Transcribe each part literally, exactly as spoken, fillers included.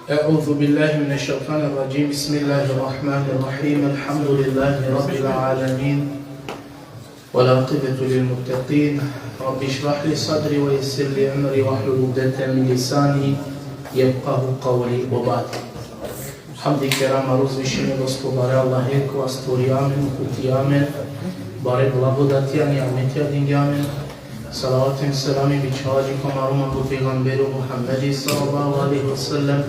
أعوذ بالله من الشيطان الرجيم. بسم الله الرحمن الرحيم. الحمد لله رب العالمين. والعاقبة للمتقين. رب اشرح لي صدري ويسر لي أمري واحلل عقدة من لساني يفقهوا قولي وبعد. Hamdi kerama uzvišenog gospodara Allahe, kova stvorija amen, uputija amen, bare blagodatija, nijametija dingja amen. Salavati hem selami bičhalaja dži ko amaro manglo pejgamberi Muhammedi sallallahu alejhi ve sellem,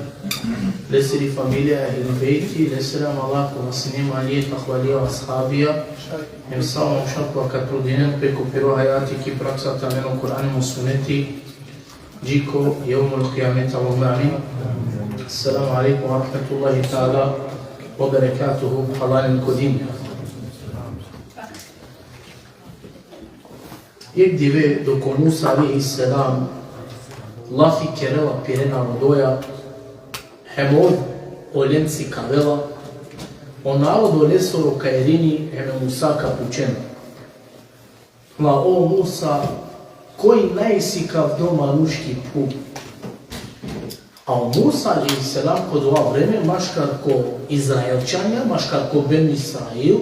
lesiri familija, ehli bejti, lesere amala kola sine malije, takvalija, ashabija, hem sa o manuša kola ka trudinen pe ko piro hajati ki praksa te amen o Kur'ani hem o suneti, dži ko jevmul kijamet, Allahumme amin. Esselamu alejkum ve rahmetullahi teala ve berekatuhu, phralalen ko din. Jekh dive dok o Musa alejhi selam lafi kerela pire narodoja, hem ov olen sikavela, o narodo lesoro ka irini hem e Musa ka pučen: La, o Musa, koj najsikavdo manuš ki phuv? A o Musa alejhi selam ko dova vreme, maškar ko Izraelčanja, maškar ko Benu Israil,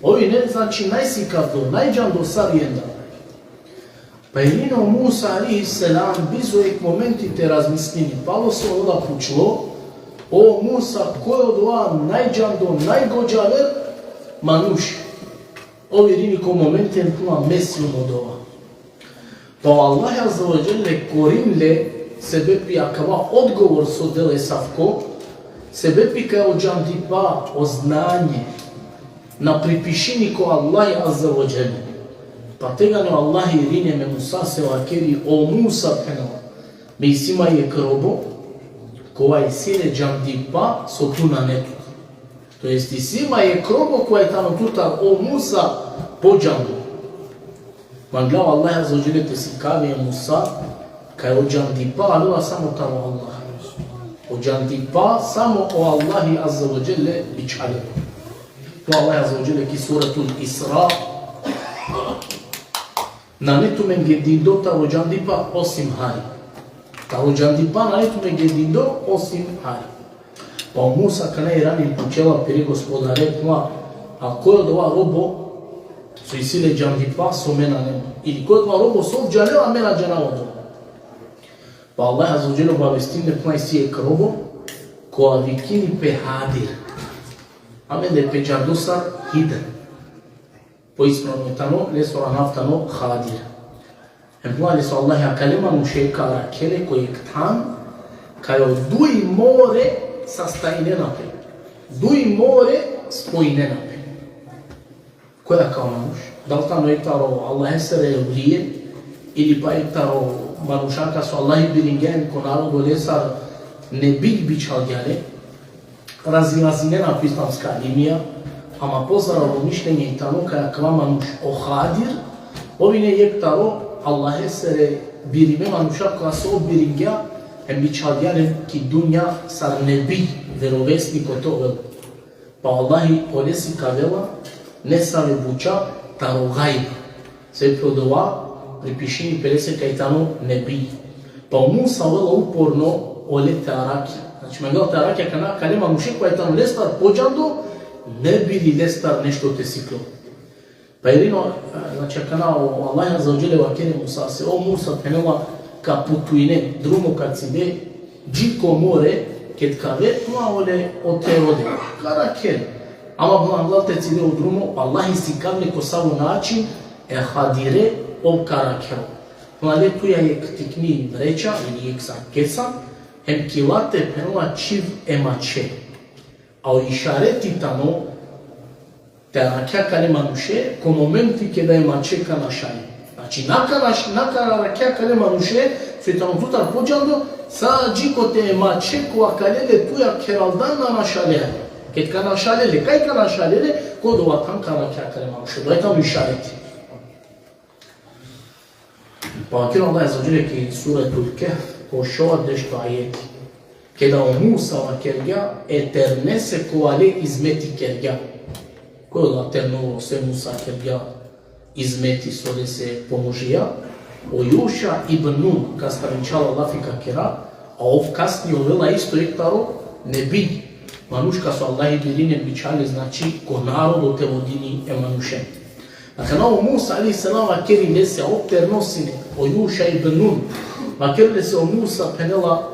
ov ine, znači, najsikavdo, najdžando sar jenda. Pa irini o Musa alejhi selam bizo jekh momenti te razmislini, palo so ola pučlo: O Musa, koj odova najdžando, najgodžaver manuš? Ov irini ko momenti hem phenela: Me sijum odova. Pa o Allah azze ve dželle korimi le sebepi akava odgovor so dela asavko, sebepi kaj o džandipa, o znanje, na pripišini ko Allah azze ve dželle. Pa tegani o Allah irini hem e Musase vakeri: O Musa, phenela, me isi ma jekh robo, kova isi le džandipa so tu nane tut. To jest, isi ma jekh robo kova tano tutar, o Musa, podžando. Mangla o Allah azze ve dželle te sikavi e Musa kaj o džandipa avela samo taro Allah. O džandipa samo o Allah azze ve dželle bičhalela. O Allah azze ve dželle ki Suretul Isra: Nane tumenge dindo taro džandipa osim hari. Taro džandipa nane tumenge dindo osim hari. Pa o Musa akana irani hem pučela pire Gospodare, phenela: A koj odova robo so isi le džandipa so me nane ma? Ili koj odova robo so ov džanela, a me na džanav odova? Pa Allah azze ve dželle obavestini le, phenela: Isi jekh robo kova vikini pe Hadir. Amende pe džando sar Hidr. Po ispravno tano, lesoro anav tano Hadir. Hem phenela: Leso Allah akale manuše ka arakhel le ko jekh than, kaj o duj more sastajnena pe. Duj more spojnena pe. Koj akava manuš? Dal tano jekh taro Allahesere evlije, ili pa jekh taro manuša kaj so Allah biringja len ko narodo lesar, nebi bičhalgja le? Razilazinena pe islamska alimija, ama pozdravo mišljenje i tano kaj akava manuš o Hadir, ov ine jekh taro Allahesere birime manuša kova so biringja hem bičhalgja len ki dunja sar nebi, verovesnik ote ovel. Pa o Allah ole sikavela nesave buča taro gajb. Sebepi odova pripišini pe lese kaj tano nebi. Pa o Musa ovela uporno ole te arakhel. Znači, mangela te arakhel akana, akale manuše kova tano lestar podžando, ne bi li lestar nešto te siklel. Pa irini, znači, akana o Allah azze ve dželle vakeri e Musase: O Musa, phenela, ka putuine, drumo ka cibe, dži ko more, ked ka avel, phenela, ole ote rode ka arakhel. Ama, phenela, anglal te cibe o drumo, Allah sikavini ko savo način e Hadire ov ka arakhel. Phenela, le tuja jekh tikni vreća ili jekh sa kesa, hem ki late, phenela, čhiv e mače. A o išareti tano te arakhel akale manuše ko momenti keda e mače ka našale. Znači, na ka naš-, na ka arakhel akale manuše so tano tutar podžando, sa dži kote e mače kova akale le tuja kheraldan na našale. Ked ka našale le, kaj ka našale le, ko dova than ka arakhel akale manuše. Dova tano išareti. Pa vakeri o Allah azze ve dželle ki Suretul Kehf, ko šovardeš ajeti. Keda o Musa vakergja e ternese kova le izmeti kergja. Koj ola terno so e Musa kergja izmeti so lese pomožija? O Juša ibn Nun, kastar inšallah lafi ka kera, A ov kasnije ovela isto jekh taro nebi, manuš kas o Allahi birinen bičhale, znači, ko narodo te vodini e manušen. Akana o Musa alejhi selam vakeri lese, ov terno sine, o Juša ibn Nun, vakeri lese o Musa, phenela: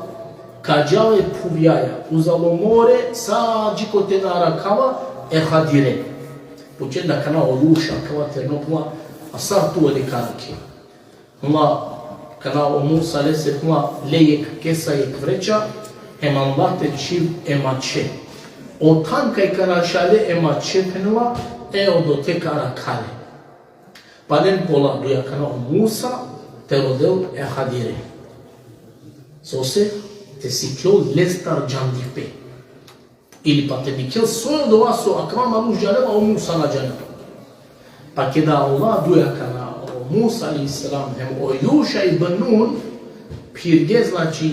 Ka džav e phuvjaja, uzalo more, sa dži kote na arakhava, e Hadire. Pučel le akana o Juša, akava terno, phenela: A sar tu ole ka arakhe? Phenela, akana o Musa lese phenela: Le jekh kesa, jekh vreća, hem anla te čhiv e mače. O than kaj ka našale e mače, phenela, e odote ka arakha le. Palen pe ola duj akana o Musa te rodel e Hadire. Sose? Te sikljol lestar džandipe. Ili pa te dikhel soj odova so akava manuš džanela, o Musa na džanela. Pa keda ola duj akana, o Musa alejhi selam hem o Juša ibn Nun, phirge, znači,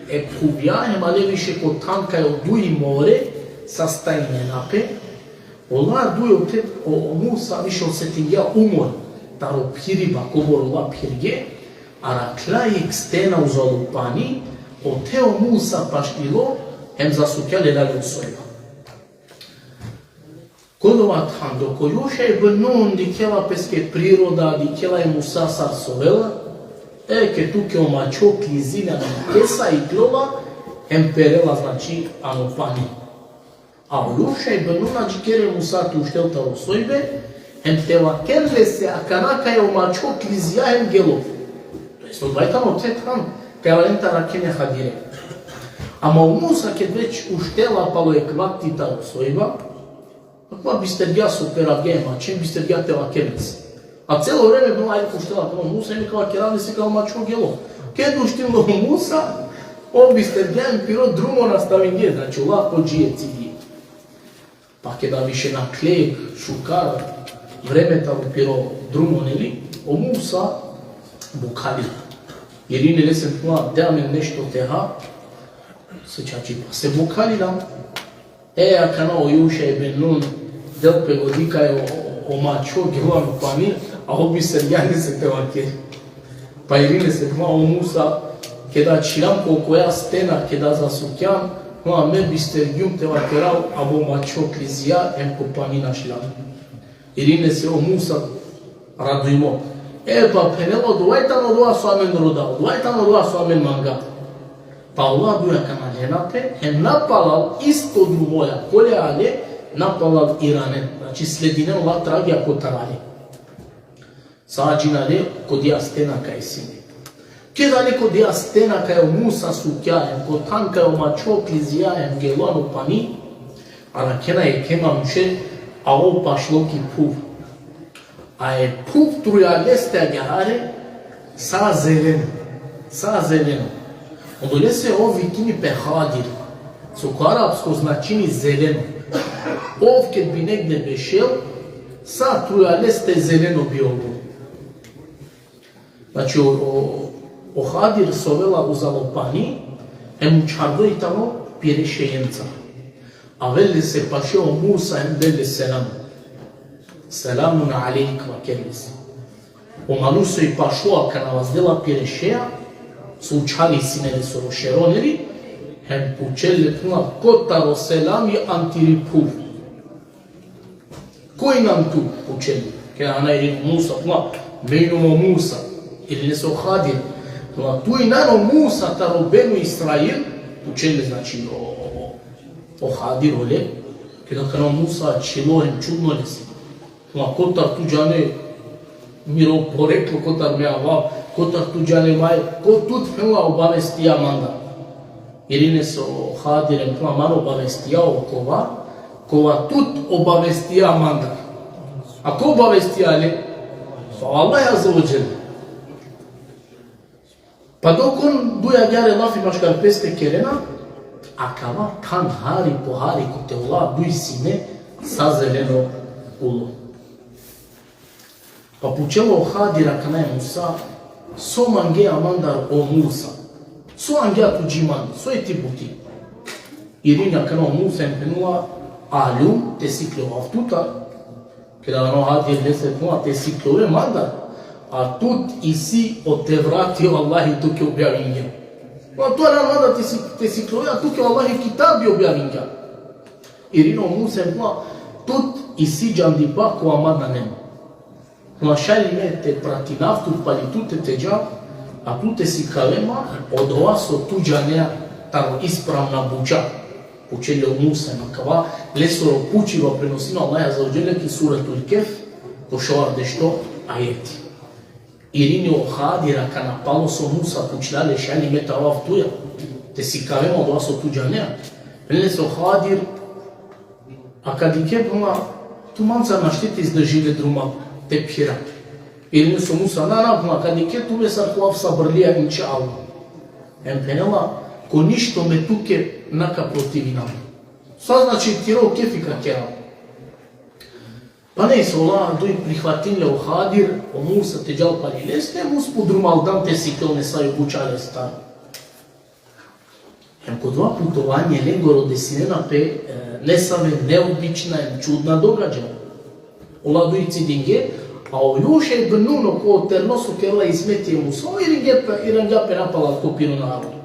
e phuvja, hem ale više ko than kaj o duj more sastajnena pe, ola duj ote, o, o Musa više osetingja umor taro phiriba, kobor ola phirge, arakhla jekh stena uzalo pani, ote o Musa pašljilo, hem zasukja le, lelja le o sojba. Ko dova than, dok o Juša ibn Nun dikhela peske priroda, dikhela e Musa sar sovela, e, ke tuke o mačho klizila ano kesa, iklola, hem perela, znači, ano pani. A o Juša ibn Nun adžikeri e Musa te uštel taro sojbe, hem te vakerel lese akana kaj o mačho klizija hem gelo. To jest, odova tano te than kaj valjani te arakhen e Hadire. Ama o Musa ked već uštela palo jekh vakti taro sojba, akava bistergja so peravgja e mačhen, bistergja te vakerel lese. A celo vreme bilo, ajde, uštela palo Musa, hem ka vakerav lese kaj o mačho gelo. Ked uštinela o Musa, ov bistergja hem piro drumo nastavingje, znači, ola ko džije cigje. Pa keda više nakhle šukar vreme taro piro drumo, neli, o Musa bukhalila. Irini lese, phenela: De amen nešto te ha, se čačipa, se bukhalila. E, akana o Juša ibn Nun del pe godi kaj o, o mačho gelo ano pani, a ov bistergja lese te vakeri. Pa irini lese, phenela: O Musa, keda čhilam ko koja stena, keda zasukjam, phenela, me bistergjum te vakerav, abo mačho klizija hem ko pani našlja. Irini lese o Musa radujmo. E, pa phenela: Odova tano odova so amen roda, odova tano odova so amen manga. Pa ola duj akana lena pe, hem napalal isto drumoja, kole ale, napalal iranen. Znači, sledinen ola tragija kotar ale. Sa džinale ko dija stena kaj sine. Keda ale ko dija stena kaj o Musa sukja, hem ko than kaj o mačho klizija hem gelo ano pani, arakhena jekhe manuše, a ov pašlo ki phuv. A e phuv trujale leste agjaar, sa zeleno, sa zeleno. Odolese ov vikini pe Hadir, so ko arapsko značini zeleno. Ov ked bi negde bešel, sa trujale leste zeleno bi ovol. Znači, o, o, o Hadir sovela uzalo pani, hem učhardo i tano pire šejenca. Avel lese paše o Musa hem del le selam. Selamun alejk, vakerel lese. O manuš so i pašlo, akana vazdela pire šeja, so učhari sine lesoro šero, neli, hem pučel le, phenela: Kotar o selami ano tiri phuv? Ko inan tu? Pučel le. Keda akana irini o Musa, phenela: Me inum o Musa. Irini lese o Hadir, phenela: Tu inan o Musa taro Benu Israil? Pučel le, znači, o, o, o Hadir ole. Keda akana o Musa ačhilo hem čudno lese. Phenela: Kotar tu džane miro poreklo, kotar me avav, kotar tu džane maj, ko tut, phenela, obavestija mandar? Irini lese o Hadir hem phenela: Man obavestija okova, kova tut obavestija mandar. A ko obavestija le? Pa o Allah azze ve dželle. Pa dok on duj agjaar lafi maškar peste kerena, akava than hari po hari kote ola duj sine sa zeleno ulo. Pa pučela o Hadir akana e Musa: So mangea mandar, o Musa? So angea tu dži man, so i ti buti? Irini akana o Musa hem phenela: Aljum, te sikljovav tutar. Keda akana o Hadir lese phenela: Te sikljove mandar, a tut isi o Tevrati, o Allahi tuke objavingja. Pa tu alan manda te, si- te siklovi, a tuke o Allahi kitabi objavingja. Irini o Musa, pa tut isi džandipa kova manda nema. Pa šaj li me te pratinav tut pali tute te dža, a tu te sikave ma odova so tu džanea taro ispravna buča. Pučel le o Musa, ma kava, lesoro pučiba prenosini o Allah Azze ve Dželle ki Suratul Kehf, ko šovardešuto ajeti. Irini o Hadir, akana palo so Musa pučla le šaj li me te avav tuja, te sikave ma odova so tu džanea. Phenela lese o Hadir, a ka dikhe, phenela, tu mancar našti te izdržine druma te phira. Irini lese o Musa, na, na, phenela, ka dikhe, tu me sar ka ovav sabrlija, inšallah. Em phenela, ko ništo me tuke na ka protivinav. Sa znači tiro kefi ka kerav. Pa nejse, ola duj prihvatini le o Hadir, o Musa te džal pali leste, em usput drumaldan te siklel nesave buča lestar. Em ko dova putovanje lengoro desinena pe, e, nesave neobična em čudna događaja. Ola duj cidinge, a o Juša ibn Nun, okova terno so kerela hizmeti e Musa, o iringja pe, iringja pe napalal ko piro narodo.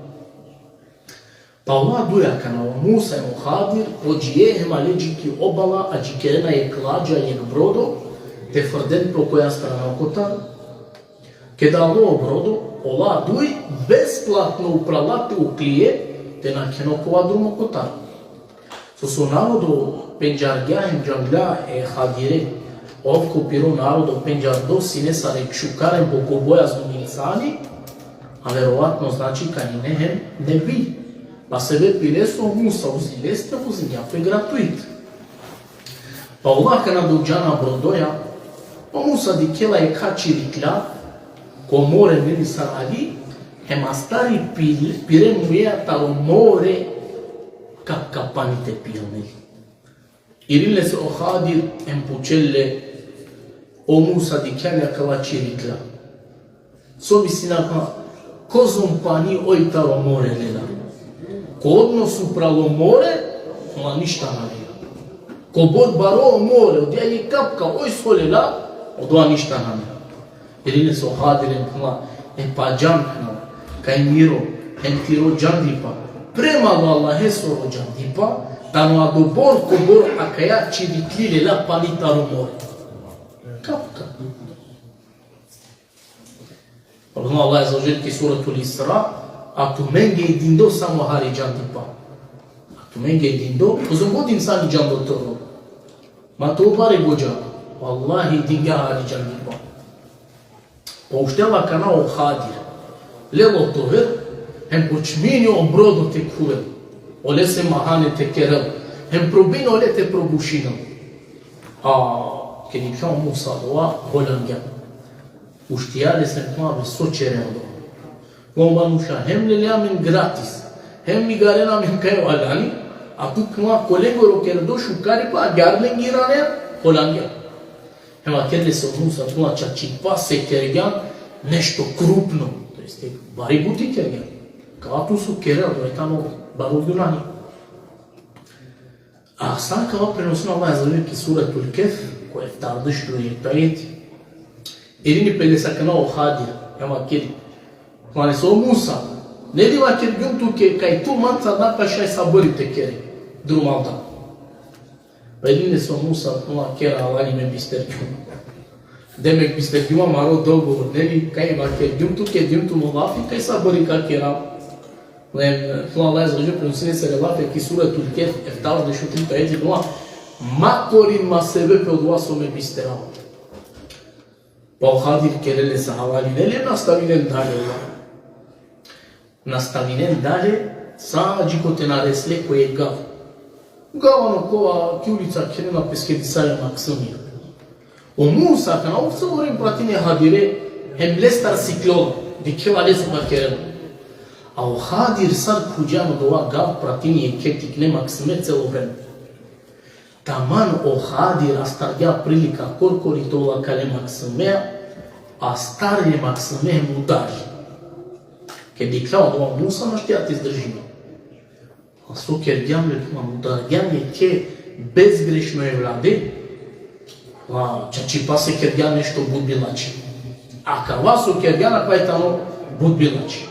Pa ola duj akana, o Musa em o Hadir, podžie hem ale dži ki obala, adžikerena jekh ladža, jekh brodo, te frden pe okoja strana okotar. Keda alo o brodo, ola duj besplatno uprala te uklie, te nakhen okova drumo okotar. So so narodo pendžargja hem džangla e Hadire, ov ko piro narodo pendžardo sine sar jekh šukar hem bogobojazno insani, a verovatno, znači, ka ine hem nebi. Pa sebepi leso o Musa uzi leste vozingja pe gratuit. Pa ola akana dok džana brodoja, o Musa dikhela jekha čiriklja ko more, neli, sar ali, hem astari pil-, pire muja taro more kapka pani te pijel, neli. Irini lese o Hadir hem pučel le: O Musa, dikhea le akala čiriklja. So mislina, pa, kozom pani oj taro more lela? Ko odnos upralo more, ma ništa na lela. Kobor baro more, odija i kapka, oj so lela, odova ništa na lela. Irini lese o Hadir hem phenela: E pa džan, phenela, kaj miro hem tiro džandipa prema o Allahesoro džandipa tano adobor kobor akaja čirikli lela pani taro more. Kapka. Phenela o Allah Azze ve Dželle ki Suratul Isra: A tumenge i dindo samo hari džandipa. A tumenge i dindo, kozom god insani džando toro. Ma te o bare godža, o Allah i dingja hari džandipa. Pa uštela akana o Hadir. Lelo tover, hem počmini o brodo te khuvel. Olese mahane te kerel. Hem probini ole te probušinel. A keda dikhlja o Musa odova, holangja. Uštija lese, phenela: Be, so ćeren odova? O manuša hem lele amen gratis, hem igarena amen kaj valjani, a tu, phenela, ko lengoro kerdo šukaripa agjaar lenge iranea, holangja. Hem vakerela lese o Musa, phenela, čačipase kergjan nešto krupno, to jest bari buti kergjan. Kava tu so kerela, to tano baro gunani. A sa kava prenosini o Allah Azze ve Dželle ki Suratul Kehf, ko eftardeš drugi ajeti. Irini pe lese akana o Hadir, hem vakeri: Phenela lese o Musa, neli vakergjum tuke kaj tu mancar na ka šaj sabri te kere drumaldan? Pa irini lese o Musa, phenela: Kera, halali, me bistergjum. Demek bistergjum amaro dogovor, neli, kaj vakergjum tuke, dum tumo lafi, kaj sabri ka kera. Phenela, Allah Azze ve Dželle prenosini lesere lafi ki Suratul Kehf, eftardeš u trito ajeti, phenela: Ma korin ma sebepi odova so me bisterava. Pa o Hadir kerela lese halali, neli, nastavinen dalje, ola. Nastavinen dalje, sa dži kote na resle ko jekh gav. Gav ano kova ki ulica kherena peske disave maksumija. O Musa, kana ov celo vreme pratini e Hadire, hem lestar siklola, dikhela le so ka kerel. A o Hadir sar khuđa ano dova gav, pratini jekhe tikne maksume celo vreme. Taman o Hadir astargja prilika korkori te ovel akale maksumeja, astari le maksume hem udari. Ked dikhlja odova o Musa, našti te izdržini. A so kergjam le, phenela, udargjam jekhe bezgrešno evlade, a čačipase kergjam nešto but bilači. Akava so kergjam, akava tano but bilači.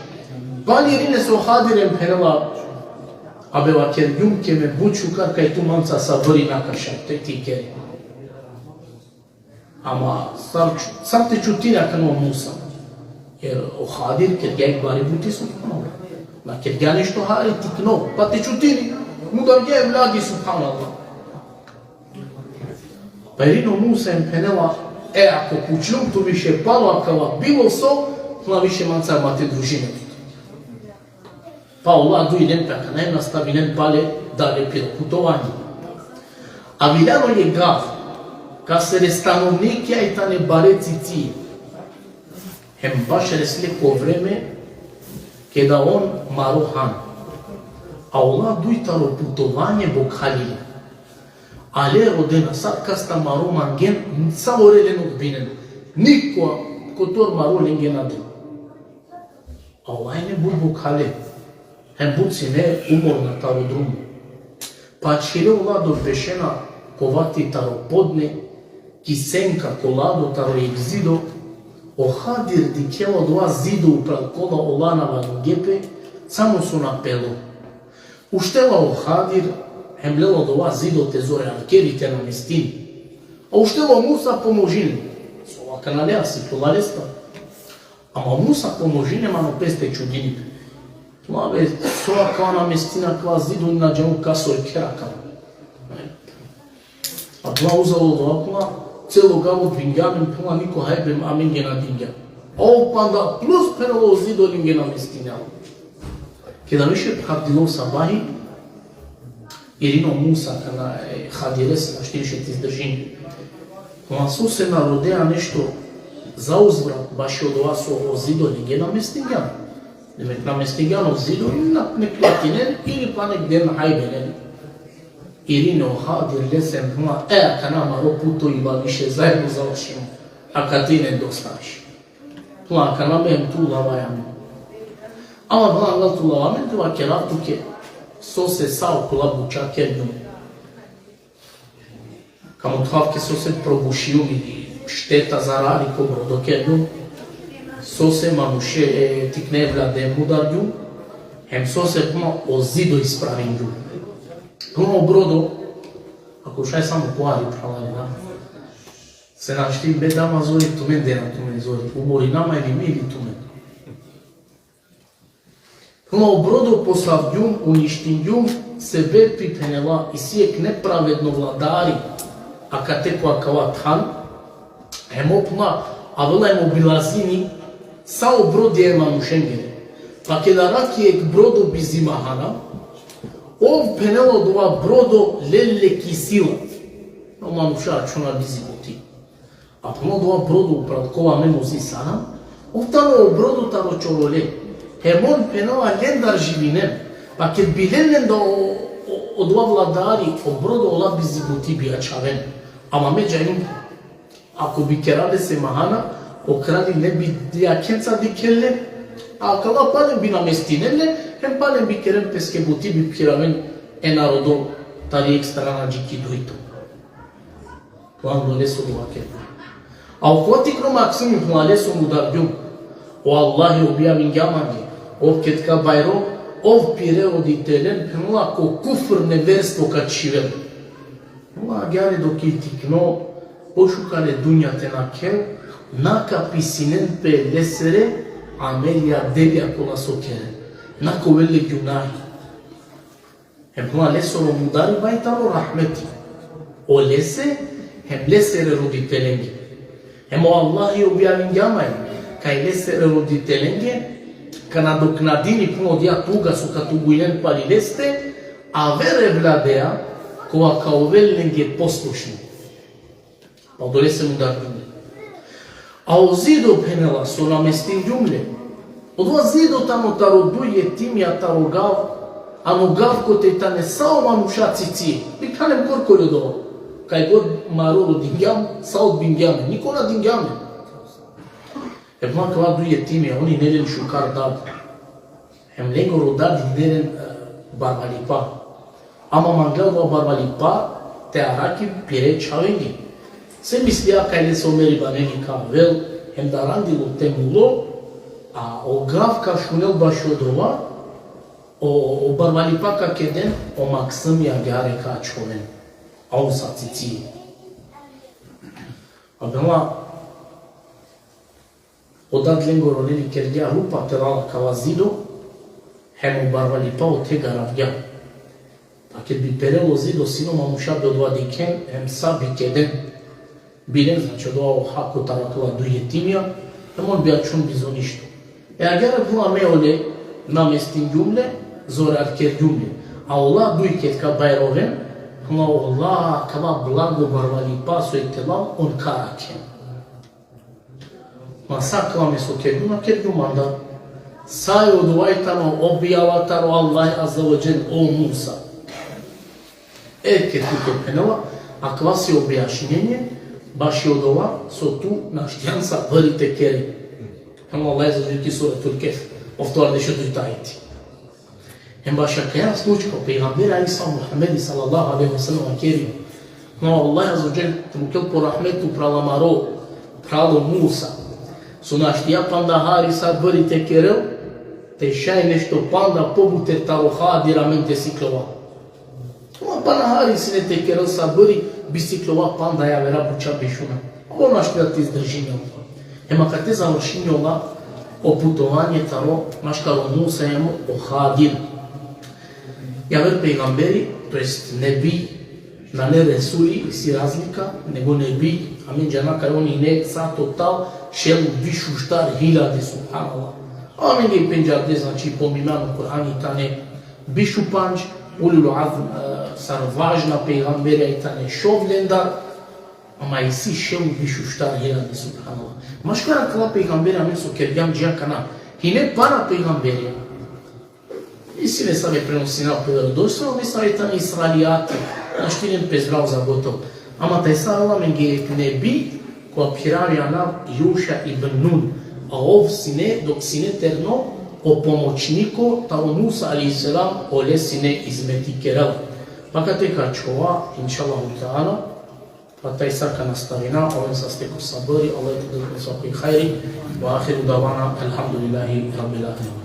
Pali irine so Hadir em phenela: Abe, vakergjum ke me but šukar, kaj tu manca sabri na kaša te ti kere. Ama sar, sar te čutini akana o Musa. Jer o Hadir kergja jek bari buti, subhanallah. Na kergja nešto hari tikno, pa te čutini, mudargja evladi, subhanallah. Pa irine o Musa em phenela: E, ako pučlum tu više palo akava bilo so, na više mancar ma te družine. Pa ola duj len pe akana em nastavinen pale dalje piro putovanje. Aviljano jek gav, kasere stanovnikija i tane bare cici. Hem baš resle ko vreme keda on maro han. A ola duj taro putovanje bokhalile. Ale rodena, sar kasta maro mangen, sa ore len odbinen. Niko kotor maro lenge na den. A ola ine but bokhale, hem but sine umorna taro drumo. Pa ačhile ola dok bešena ko vakti taro podne, ki senka ko lado taro jek zido, o Hadir dikhela odova zido upral kola ola na valjinge pe, samo so na pelo. Uštela o Hadir, hem lela odova zido te zore, akeri te namestini. A uštela o Musa pomožini. So akana le asi, kola lesta. Ama Musa pomožini, mano peste čudini pe. Phenela: Be, so akava namestina akava zido, na džanum ka so kera akava. A phenela, uzalo odova, phenela, celo gav odbingja amen, phenela, niko hajbe amenge na dingja. A ov panda plus, phenela, o zido lenge namestinela. Keda više phravdilo sabahi, irine o Musa akana e Hadires, našti više te izdržini. Ama sose na rodea nešto zauzvrat bašo odova so o zido lenge namestingja. Demek, namestingjan o zido, ili na, nek platinen, ili pa nek den hajbe len. Irine o Hadir lese, phenela: E, akana amaro puto iba više, zaedno završimo. Akate ine dosta više. Phenela: Akana me hem tu lavaja amen. Ama, phenela, anglal te lavav amen, te vakerav tuke sose sa okola buča kergjum. Ka mothav ke sose probušium i šteta, zarari ko brodo kergjum. Sose manuše, e, tikne evlade mudargjum. Hem sose, phenela, o zido ispravingjum. Phenela: O brodo, ako šaj samo ko hari, phralalen, na? Se našti, me dama zori, tumen dena, tumen zori. Umorina ma ili me ili tumen. Phenela: O brodo posavgjum, uništingjum, sebepi, phenela, isi jek nepravedno vladari akate ko akava than, hem ov, phenela, avela hem obilazini sa o brodija e manušengere. Pa keda arakhi jek brodo bizi mahana, ov, phenela, odova brodo lel le ki sila. O manuša ačhona bizi buti. A, phenela, odova brodo upral kola amen uzi saram, ov tano o brodo taro čorole. Hem on, phenela, lendar živinen. Pa ked bi len lendar o, o, odova vladari o brodo, ola bizi buti bi ačhaven. Ama me džanim, ako bi kera lese mahana, o kralj ne bi jakhenca dikhel le, a akala palem bi namestinen le, hem palem bi keren peske buti, bi phiraven e narodo tari jek strana dži ki dujto. Phenela, odolese odova kergjum. A okova tikno maksimi, phenela, lese mudargjum. O Allahi objavingja mange, ov ked ka bajro, ov pire roditelen, phenela, ko kufr, neverstvo ka čhivel. Phenela, agjaar dok i tikno, pošukar e dunja te nakhel, na ka pisinen pe lesere amelija, delija kola so keren. Na ka ovel le gjunahi. Hem, phenela, lesoro mudariba i taro rahmeti. Olese, hem lesere roditelenge. Hem o Allahi objavingja mange kaj lesere roditelenge ka nadoknadini, phenela, odija tuga so ka tugujnen pali leste, aver evladea, kova ka ovel lenge poslušni. Pa odolese mudargjum le. A o zido, phenela, so namestingjum le, odova zido tano taro duj jetimija taro gav, ano gav kote tane sa o manuša cici. Bi thanem korkori odova. Kaj god maro rodingjam, sa odbingjam, niko na dingjam. E, phenela, akala duj jetimija, on ine len šukar dad. Hem lengoro dad ine len, e, barvalipa. Ama mangla odova barvalipa te arakhi pire čhavenge. Se mislija kaj lese o meriba neli ka avel, hem darandilo te mulo, A o gav ka šunel bašo dova, o, o barvalipa ka keden, o maksimi agjaar ka ačhoven. A o sa cici. A bela, o dad lengoro leli kergja rupa te lal akava zido, hem o barvalipa ote garavgja. Pa ked bi perel o zido, sine o manuša bi odova dikhen, hem sa bi keden. Bi len, znači, odova o hako taro akala duj jetimja, hem on bi ačhon bizo ništo. E agjaar bela, me ole namestingjum le, zorar kergjum le. A ola duj ked ka bajroven, hem ola akava blago barvalipa so i te lal, on ka arakhen. Ma sa akala me so kergjum, na kergjum mandar. Sa i odova i tano objava taro Allah Azze ve Dželle, o Musa. E, ked tu te phenela, akava si objašnjenje bašo odova so tu naštijan sabri te kere. Hem Allah Azze ve Dželle ki Suretul Kehf, oftovardeš u dujto ajeti. Hem bašo akaja slučka o pejgamberi Isa Muhammedi sallallahu alejhi ve sellem vakeri: No, Allah Azze ve Dželle te mukel po rahmetu pral amaro, pral o Musa, so naštija panda hari sabri te kerel, te šaj nešto panda pobuter taro Hadir amen te sikljova. Ama pana hari sine te kerel sabri, bi sikljova panda javera buča bešuna. Ov našti da te izdržini. Hem akate završini ola o putovanje taro maškaro Musa hem o Hadir. Javer pejgamberi, to jest nebi, nane resuli, isi razlika, nego nebi, amen džana kaj on ine sa total šel biš u štar hiljade, subhanallah. Amenge i pendžarde, znači, pomimano Kur'ani tane biš u pandž, ulul azm, e, sar važna pejgamberja i tane šov lendar, ama isi šel biš u štar hiljade, subhanallah. Maškar akala pejgamberi amen so kergjam dži akana, hine pana pejgamberja. Isi nesave prenosina pe verodostojno, nesave tane israelijati, našti len pe zdravo za gotov. Ama tajsa avela amenge jekh nebi, kova phiravi anav Juša ibn Nun, a ov sine, dok sine terno, o pomoćniko taro Musa alejhi selam, ole sine hizmeti kerela. Pa akate ka ačhova, inšallahu teala, pa tajsa ka nastavina, oven saste ko sabri, Allah te del ko sabri hajri, ve ahiru davana, elhamdulillahi rabbil alemin.